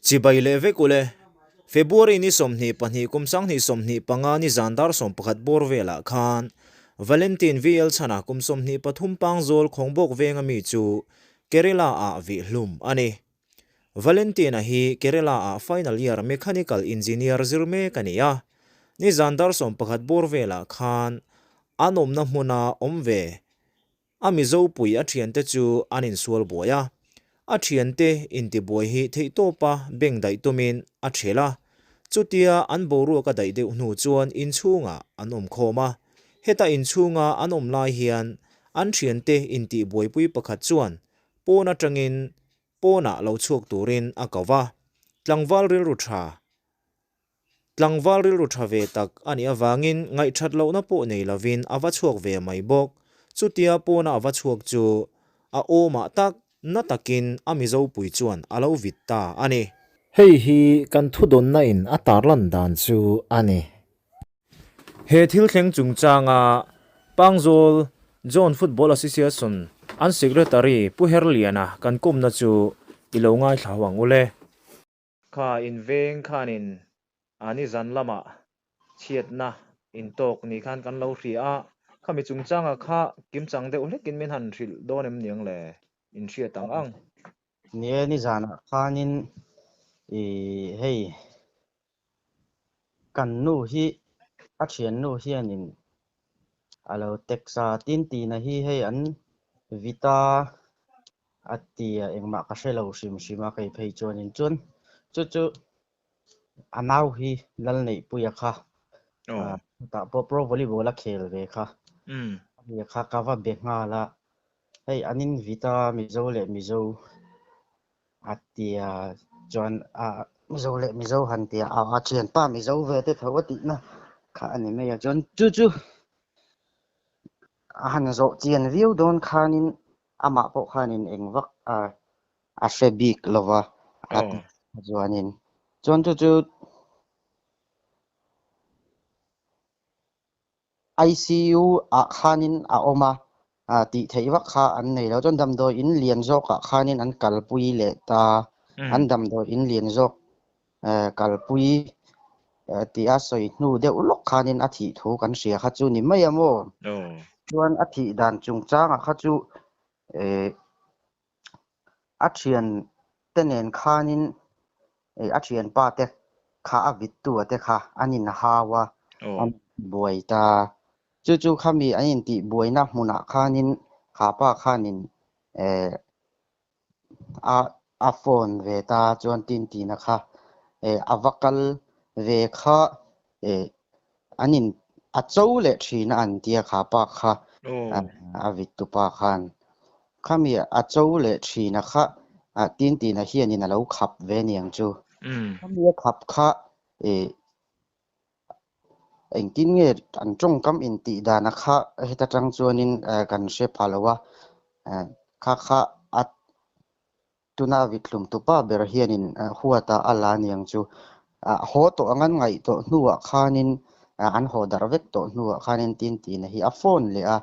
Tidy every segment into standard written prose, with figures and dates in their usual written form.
Chibai leh vek ule. February ni 22 kum 2025 ni zan dar 11 bawr velah khan Valentine VL chhana kum 23 pangzawl khawngbawk venga mi chu Kerala-ah vih hlum a ni. Valentine-a hi Kerala-ah final year mechanical engineer zir mek a ni a. Ni zan dar 11 bawr velah khan an awmna hmuna awm ve A Mizo pui a thiante chu an insual buai a, a thiante intibuai hi theihtawpa beng daih tumin a ṭhel a. Chutia an boruak a daih deuh hnu chuan inchhungah an awm khawm a. Heta inchhunga an awm lai hian an thiante intihbuaipui pakhat chuan pawn aṭangin pawnah lo chhuak turin a ko va, tlangval rilru ṭha Tlangval rilru tha ve tak a nih avangin ngaihthat lohna pawh nei lovin a va chhuak ve mai bawk. Chutia pawna a va chhuak chu a awmah tak na takin a Mizopui chuan a lo vit ta a ni. Hei hi kan thudawnna in a tarlan dan chu a ni. He thil thleng chungchanga Pangzawl John Football Association an Secretary Pu Herliana kan kawmna chu i lo ngaithla ho ang u le. Kha inveng khanin a nizan lamah chhiatna intawk ni khan kan lo hria a, khami chungchanga kha kimchang deuh hlekin min han hrilh dawn em niang le? In hriat ang ang. Ni e, nizanah khanin ih hei kan nu hi a thiannu hianin a lo text a, tin tina hi hei an vita A ti a, engmah ka hre lo hrim hrim a kei phei chuanin chuan chu chu a nau hi Lalneihpuia kha chutah pawh pro volleyball a khel ve kha a kha ka va be nghal a, hei an in vit a Mizo leh Mizo a ti a chuan Mizo leh Mizo han ti a a thianpa Mizo ve te tho a tihna kha a ni mai a chuan chu chu a han zawh chian viau dawn khanin Amah pawh khanin eng vak a hre bik lo va, a ti chuanin. Chuan chu chu ICU ah khanin a awm a, tih theih vak kha an nei lo. Chuan damdawi in lian zawkah khanin an kalpui leh ta, an damdawi in lian zawk kalpui tih a sawi hnu deuh lawk khanin a thih thu kan hria kha chu ni mai a maw? Chuan a thih dan chungchangah kha chu a thian te nen khanin a thianpa te kha a vittu a te kha an inhau a, an buai ta. Chu chu khami an intihbuaina hmunah khanin kha pa khanin a a phone ve ta chuan tin tina kha eh a va kal ve kha eh an in a cho leh thin a an tia kha pa kha a vit tu pa khan khami a cho leh thin a kha ah tin tina hianin a lo khap ve niang chu khami a khap kha eh Engtin nge an tawngkam intih dana kha heta tang chuanin kan hre pha lo a, kha kha a tuna vithlum tupa ber hianin huata a la aniang chu. Haw tawh ang an ngaih tawh hnuah khanin an haw darh vek tawh hnuah khanin tin tina hi a phone leh a,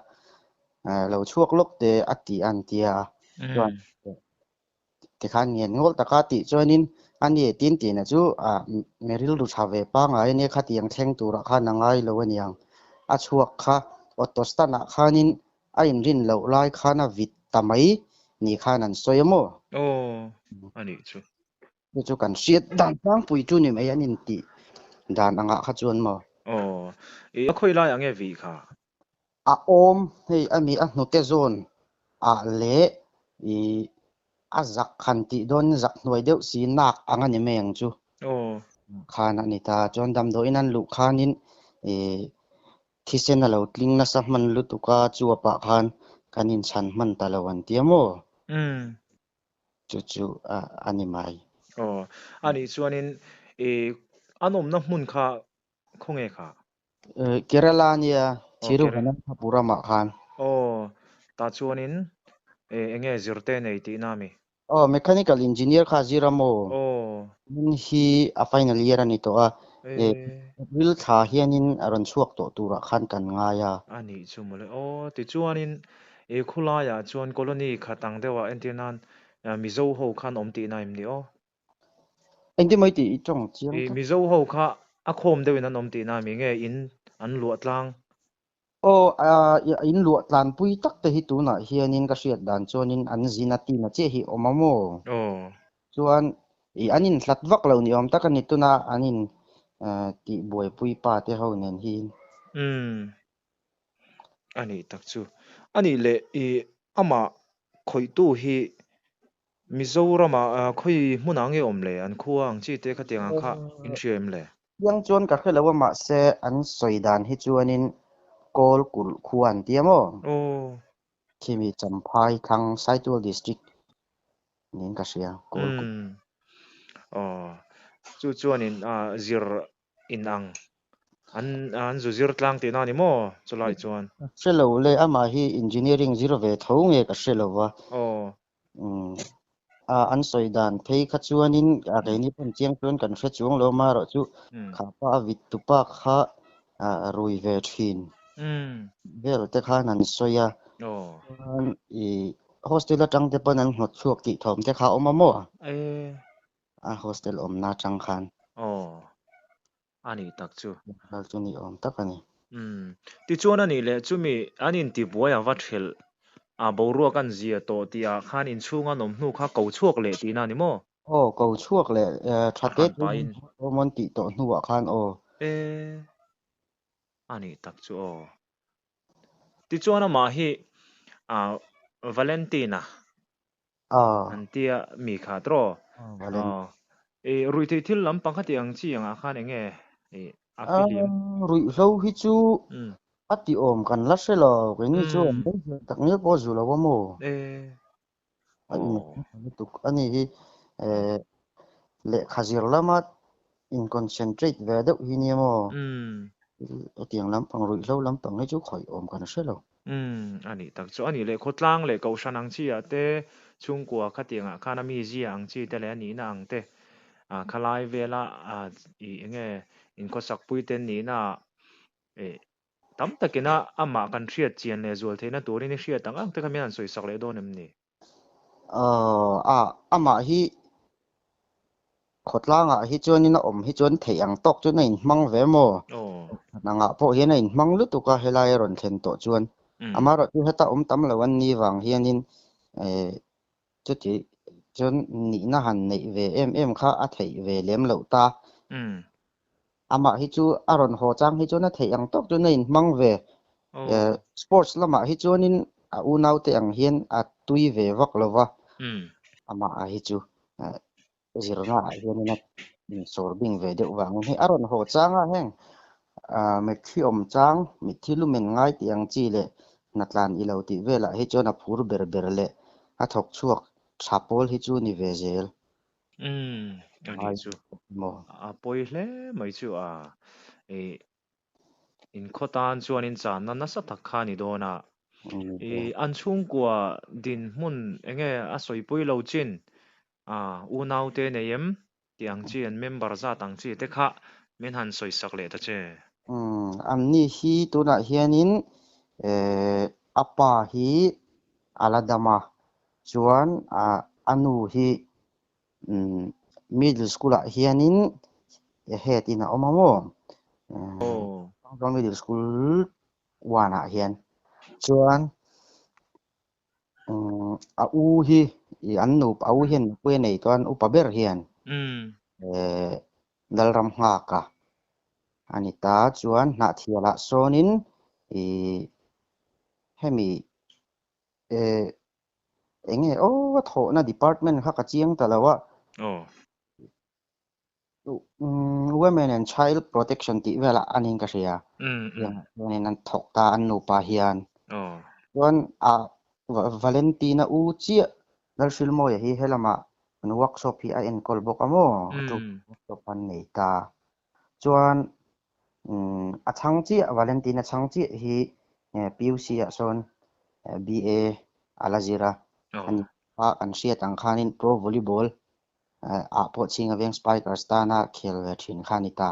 lo chhuak lawk te a ti a an tia a, chuan Tikhan ngen ngawl taka tih chuanin a ni tin tina chu mi rilru tha ve pangngai a nia khatiang thleng turah khan a ngai lo aniang. A chhuak kha auto stand ah khanin a inrin loh lai khan a vit ta mai ni khan an sawi a maw? Aw, a nih chu. Chu chu kan hriat dan tlangpui chu ni mai an intih dan angah kha chuan maw? Aw, i a khawi lai ang e vih kha? A awm hei a mi a hnute zawn ah leh ih a zak han tih dawn zak hnuai deuh si nak ang a ni mai ang chu khan a ni ta. Chuan damdawiin an luh khanin ih thisen a lo tling nasa hman lutuk a chuapah khan kan inchhan hman ta lo an ti a maw? Chu chu a ni mai. Aw a nih chuanin ih an awmna hmun kha khawnge kha? Kerala nia Thiruvananthapuram ah khan. Aw, tah chuanin eng nge zirte nei tihna ami? Aw, mechanical engineer kha zir a maw? Aw. Tun hi a final year a ni tawh a, April thla hianin a rawn chhuak tawh turah khan kan ngai a. A nih chu mawle. Aw, tichuanin i khulaiah chuan colony khat ang deuhah entir nan Mizo ho khan awm tihna em ni aw? Engtin mai tih i tawng chiang I tlat. Mizo ho kha a khawm deuhin an awm tihna mi nge in an luah tlang? Aw, in luah tlanpui tak te hi tunah hianin ka hriat dan chuanin an zin a tina chiah hi awm a maw? Aw. Chuan i an inhlat vak lo ni awm tak a ni tuna an in tih buaipui pa te ho nen hian. Umm. A nih tak chu. A nih leh i amah khawihtu hi Mizoramah khawi hmunah nge awm le? An khua ang chi te khatiang ang kha in hria em le? Chiang chuan ka hre lo a mahse an sawi dan hi chuanin Kawl kulh khua an tia maw? Aw. Khimi Champhai thlang Saitual District niin ka hria Kawl kulh. Umm. Aw. Chu chuanin zir in ang an an zu zir tlang tihna a ni maw chulai chuan? Ka hre lo le, amah hi engineering zir ve tho nge ka hre lo va. Aw. Umm a an sawi dan phei kha chuanin a keini pawn chiang chuan kan hre chuang lo amaherawh chu kha pa a vit tu pa kha a rui ve thin vel te khan an sawi a. Aw. Chuan i hostel atang te pawn an hnawt chhuak tih thawm te kha a awm a maw? E. A hostel awmna atang khan. Aw, a nih tak chu. Ral chu ni awm tak a ni. Umm, tichuan a nih leh chumi an intibuai a va thelh a boruak an zia tawh tih ah khan inchhung an awm hnu kha ko chhuak leh tihna a ni maw? Aw, ko chhuak leh tha A te hran te pahin. awm an tih tawh hnuah khan aw. E, a nih tak chu aw. Tichuan amah hi Valentina an tia mi kha tawh. I ruihtheih thil lampang kha tih ang chi angah khan eng nge a filim? Ruihhlo hi chu a ti awm kan la hre lo, keini chu awm mai hian tak ngial pawh a zu lo a maw? A inhmeh lutuk a ni hi. Lehkha zir lama in concentrate ve deuh hi nia maw? Hetiang lampang ruihhlo lampang hi chu khawih awm kan hre lo. Umm, a nih tak chu. A nih leh khawtlang leh kohhran ang chi ah te, chhungkua khatiang ah khan a mizia ang chi te leh a nihna ang te, ah khalai vela ah ih eng nge inkhawsakpui te nihna ah ih tam takin a amah kan hriat chian leh zual theihna turin i hriat ang ang te kha min han sawisak leh dawn em ni? Aw, amah hi khawtlangah hi chuanin a awm hi chuan theih ang tawk chuan a inhmang ve maw? Nangah pawh hian a inhmang lutuk a helai a rawn thlen tawh chuan. Amaherawhchu heta awm tam lo an nih vang hianin chuti chuan nihna han neih ve em em kha a theih ve lem loh ta. Amah hi chu a rawn haw chang hi chuan a theih ang tawk chuan a inhmang ve. Sports lamah hi chuanin a unaute ang hian a tui ve vak lo va, amah hi chu zirnaah hianin a insawr bing ve deuh vangin hei a rawn haw chang a heng mitthi awm chang, mitthi lumen ngai tih ang chi leh hnatlan i lo tih velah hi chuan a phur ber ber leh a thawk chhuak tha pawl hi chu ni ve zel. Umm, a nih chu. A pawi hle mai chu a. I inkhaw tan chuan in channa nasa tak kha a ni dawn a. I an chhungkua dinhmun eng nge a sawipui lo chin a unaute nei em tih ang chi an member zat ang chi te kha min han sawisak leh ta che. Umm, anni hi tunah hianin a pa hi a la dam a, Chuan a nu hi middle school ah hianin head in a awm a maw? Pangzawng middle school one ah hian. Chuan a u hi an nu a u hian nupui a nei tawh a, an upa ber hian Lalram nghak a a ni ta. Chuan Hnahthial ah sawnin hemi Eh, eng nge aw a thawhna department kha ka chiang ta lo a. Aw. Women and Child Protection tih velah a niin ka hria. Chuanin an thawk ta an nupa hian. Aw. Chuan a Valentina u chiah Lalhrilmawia hi helamah an workshop hi a enkawl bawk a maw? Workshop an nei ta. Chuan a chhang chiah, Valentina chhang chiah hi PUC ah sawn BA a la zir a, ani kha kan hriat ang khanin Pro Volleyball ah pawh Chhinga Veng Spikers tana khel ve thin kha a ni ta.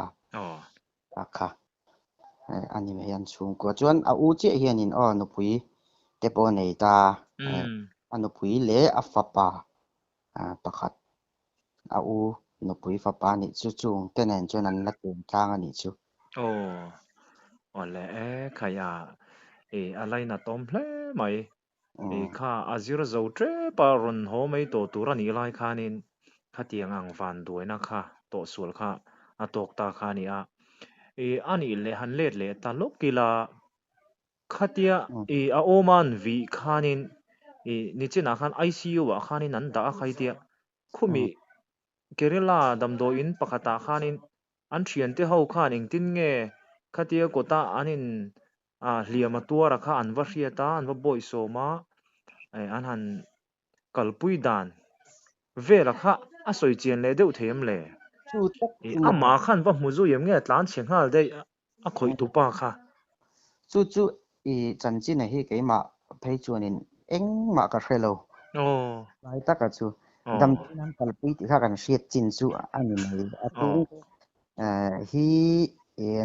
A kha a ni mai an chhungkua. Chuan a u chiah hianin aw nupui te pawh a nei ta, a nupui leh a fapa pakhat a u. Nupui fapa nih chu chung te nen chuan an la tlem tlang a nih chu. Aw, awle e khai a, i a lainatawm hle mai. I kha a zir zo tep a rawn haw mai tawh tur a nih lai khanin khatiang ang van duaina kha tawhsual kha a tawk ta kha a ni a. I a nih leh han let leh ta lawk ila Khatia i a awm a an vih khanin i nichinah khan ICU ah khanin an dah a khaitia khumi Kerala damdawi in pakhatah khanin an thiante ho khan engtin nge khatia kawta an in ah hliam a tuar a kha an va hriat a an va bawihsawm a an han kalpui dan vela kha a sawi chian leh deuh thei em le? Chu tak I chu maw? amah khan va hmu zui em nge tlan chhe nghal daih a khawih tu pa kha? Chu chu i chanchin-a hi keimah phei chuanin engmah ka hre lo. Aw. Tlai taka chu Aw. damdawiin an kalpui tih kha kan hriat chin chu a ni mai. A Aw. tung hi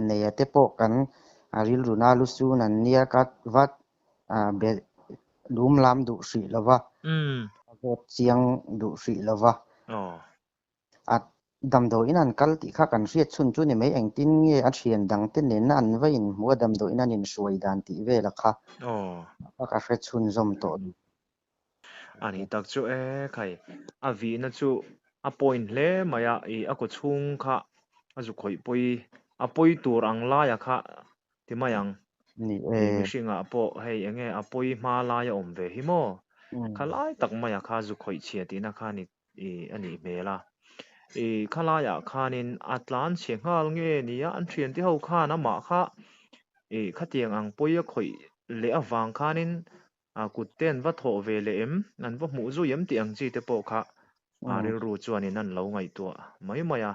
neia te pawh kan rilru na lusun an nia ka vat be lum lam duh hrih lo va, a zawt chiang duh hrih lo va. A damdawiin an kal tih kha kan hriat chhun chu ni mai, engtin nge a thian dangte nena an va inhmuh a damdawiin an inhruai dan tih vela kha ka hre chhunzawm tawh lo. A nih tak chu e khai, a vihna chu a point hle mai a, ih a kaw chhung kha a zu khawih pawi, a pawi tur ang laia kha ti mai ang. Ni Ih e. mihringah pawh hei eng nge a pawi hma laia awm ve hi maw? Khalai tak maia kha zu khawih chhia tihna kha ni ih a nih hmel a. Ih khalaiah khanin a tlan chhe nghal nge nia an thiante ho khan amah kha ih khatiang ang pawi a khawih leh avang khanin A kut te an va thawh ve leh em? An va hmuh zui em tih ang chi te pawh kha a rilru chuanin an lo ngaihtuah mai mai a.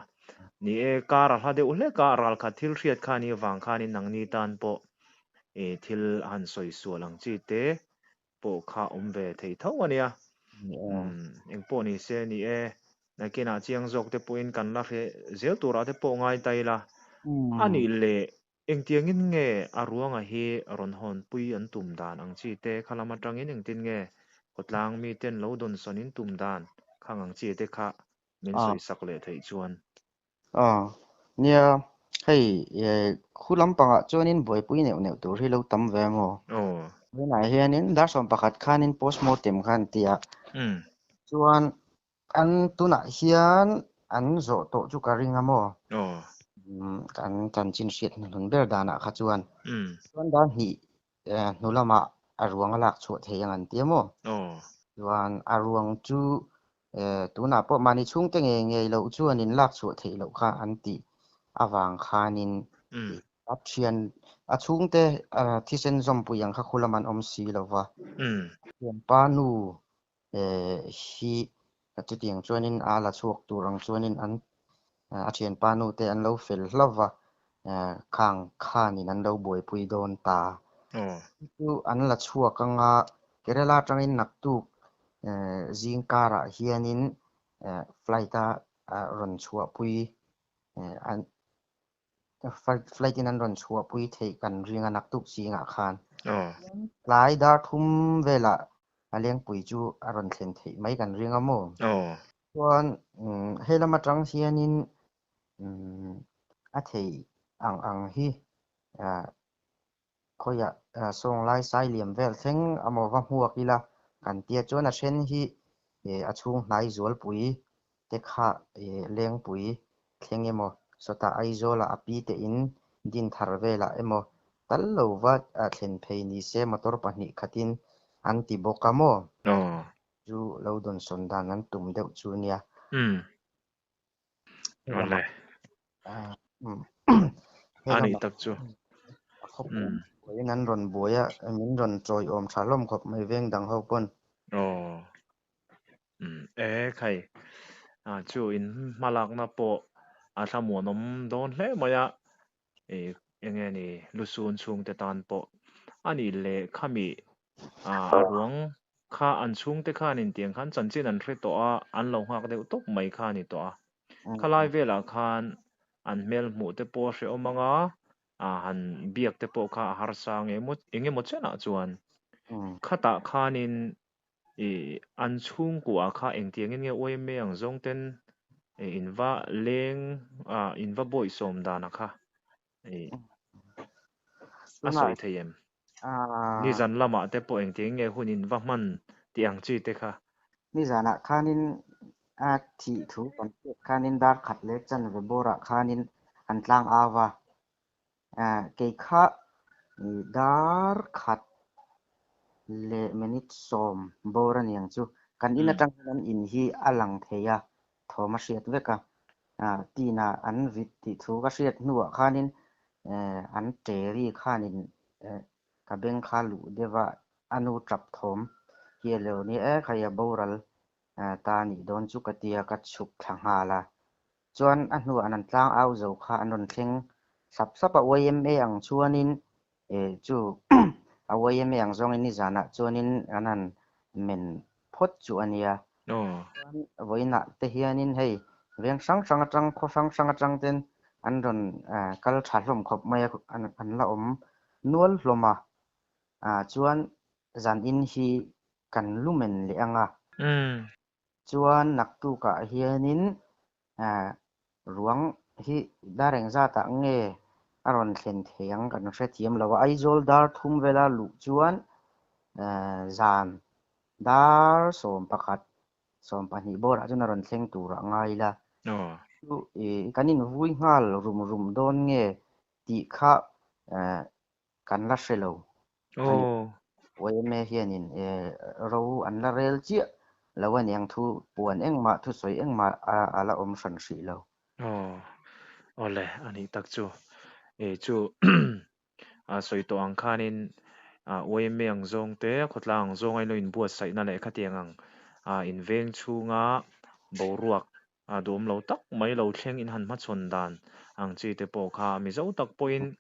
Ni e, kar a hla deuh hlek a, ralkhat thil hriat kha ni avang khanin nangni tan pawh i thil han sawi sual ang chi te pawh kha awm ve thei tho a nia. Umm, engpawh ni se ni e, nakinah chiang zawk te pawhin kan la hre zel turah te pawh ngai ta ila. A nih leh Engtiangin nge a ruanga hi rawn hawnpui an tum dan ang chi te, kha lam atangin engtin nge khawtlang miten lo dawnsawn in tum dan khang ang chi te kha min sawisak leh theih chuan. Aw, nia, hei khu lampangah chuanin buaipui neuh neuh tur hi lo tam ve maw? Aw. Tunah hianin dar 11 khanin postmortem kha an ti a, chuan An tunah hian an zawh tawh chu ka ring a maw? Aw. Kan chanchin hriat hnuhnun ber danah kha chuan. Chuan dar hnih hnu lamah a ruang a lak chhuah thei ang an ti a maw? Aw. Chuan a ruang chu tunah pawh mahni chhungte ngei ngei loh chuan in lak chhuah theih loh kha an tih avang khanin a thian a chhungte thisen zawmpui ang kha khu lam an awm si lo va. Thianpa nu hi chutiang chuanin a la chhuak tur ang chuanin an a thianpa nu te an lo fel hlauh va, khang khanin an lo buaipui dawn ta. Chu an la chhuak anga Kerala atangin naktuk zingkarah hianin flight a rawn chhuahpui an Flight in an rawn chhuahpui theih kan ring a naktuk zingah khan. Tlai dar thum velah a lengpui chu a rawn thlen theih mai kan ring a maw? Chuan he lam atang hianin a thei ang ang hi Khawiah sawnglai sai liam vel thleng amaw va hmuak ila kan tia chuan a then hi a chhung hnai zualpui te kha lengpui thleng emaw sawtah Aizawlah a pi te in din thar velah emaw tal lo va thlen phei ni se motor pahnih khatin an ti bawk a maw? Chu lo dawnsawn dan an tum deuh chu nia. Awle. A nih tak chu. Khaw an rawn buai a, min rawn chawiawm tha hlawm khawp mai veng dang ho pawn. Aw. E khai. Chu in hmalakna pawh a thlamuanawm dawn hle mai a. Eng nge ni lusun chhungte tan pawh a nih leh khami a ruang kha an chhungte khan intiang khan chanchin an hre tawh a, an lo nghak deuh tawp mai kha a ni tawh a. Khalai velah khan an hmel hmuh te pawh a hrehawm ang a, han biak te pawh kha a harsa eng emaw chenah chuan khatah khanin an chhungkua kha engtiangin nge YMA ang zawng ten. In va leng ah in va bawihsawm dana kha a sawi thei em? Nizan lamah te pawh engtiang nge hun in va hman tih ang chi te kha. Nizanah khanin a thih thu kan hriat khanin dar khat leh chanve bawrah khanin an tlang au va. Kei kha dar khat leh minute 10 bawr a niang chu. Kan in atang hian an in hi a lang thei a, thawm a hriat vek a. Tina an vit tih thu ka hriat hnuah khanin an ṭe ri khanin ka beng kha luh deuh a, a nu ṭap thawm hi a lo nia e, khai a boral ta nih dawn chu ka tia ka chhuk thla nghal a. Chuan a hnuah an tlang au zo kha an rawn thleng sap sap a, YMA ang chuanin chu a YMA ang zawngin nizanah chuanin an han men phawt chu a nia. Chuan vawiinah te hianin hei veng hrang hrang atang khaw hrang hrang atang ten an rawn kal tha hlawm khawp mai a, an la awm nual hlawm a. Chuan zanin hi kan lumen leh ang a. Chuan naktukah hianin ruang hi dar engzatah nge a rawn thlen thei ang kan hrethiam lo a. Aizawl dar thum vela luh chuan zan dar 11, 12 bawrah chuan a rawn thleng turah ngai ila. Chu kan invui nghal rum rum dawn nge tih kha kan la hre lo. YMA hianin ro an la rel chiah lo a niang thu puan engmah thusawi engmah a la awm hran hrih lo. Aw, awle a nih tak chu. E chu a sawi tawh ang khanin YMA ang zawng te khawtlang ang zawng a ilo inbuatsaihna leh khatiang ang inveng chhunga boruak A duhawm lo tak mai lo thleng in han hmachhawn dan ang chi te pawh kha Mizo tak pawhin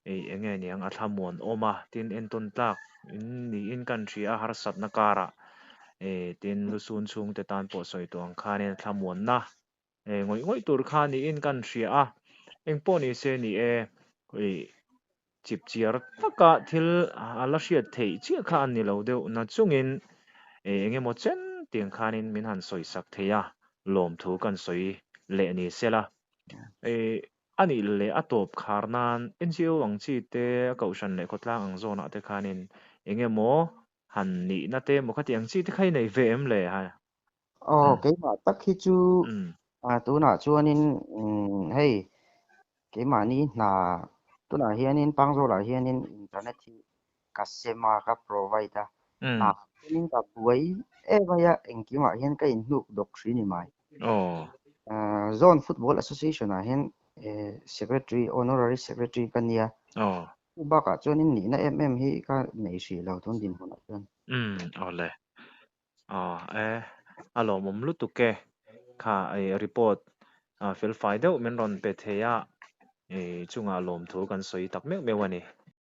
ih eng nge niang a thlamuan awm a, tin entawn tlak in niin kan hria a harsatna karah ih tin lusun chhungte tan pawh sawi tawh ang khanin a thlamuanna eh ngawih ngawih tur kha niin kan hria a, engpawh ni se ni e ih Chipchiar taka thil a la hriat theih chiah kha a ni lo deuh na chungin eng emaw chen tiang khanin min han sawisak thei a, lawmthu kan sawi leh ni sela. A nih leh a tawp khar nan NGO ang chi te, a kohhran leh khawtlang ang zawnah te khanin eng emaw han nihna te emaw khati ang chi te kha i nei ve em le? Aw, keimah tak hi chu tunah chuanin hei keimahni hna tunah hianin Pangzawlah hianin internet hi ka sem a, ka provide a. Hna chuanin ka buai em mai a, engkimah hian ka inhnuk dawk hri ni mai. Zone Football Association ah hian Secretary, Honorary Secretary ka nia. Chu bakah chuanin nihna em em hi ka nei hrih lo tun dinhmunah chuan. Awle. Aw e, a lawmawm lutuk e. Kha i report felfai deuh min rawn pe thei a, i chungah lawmthu kan sawi tak meuh meuh a ni.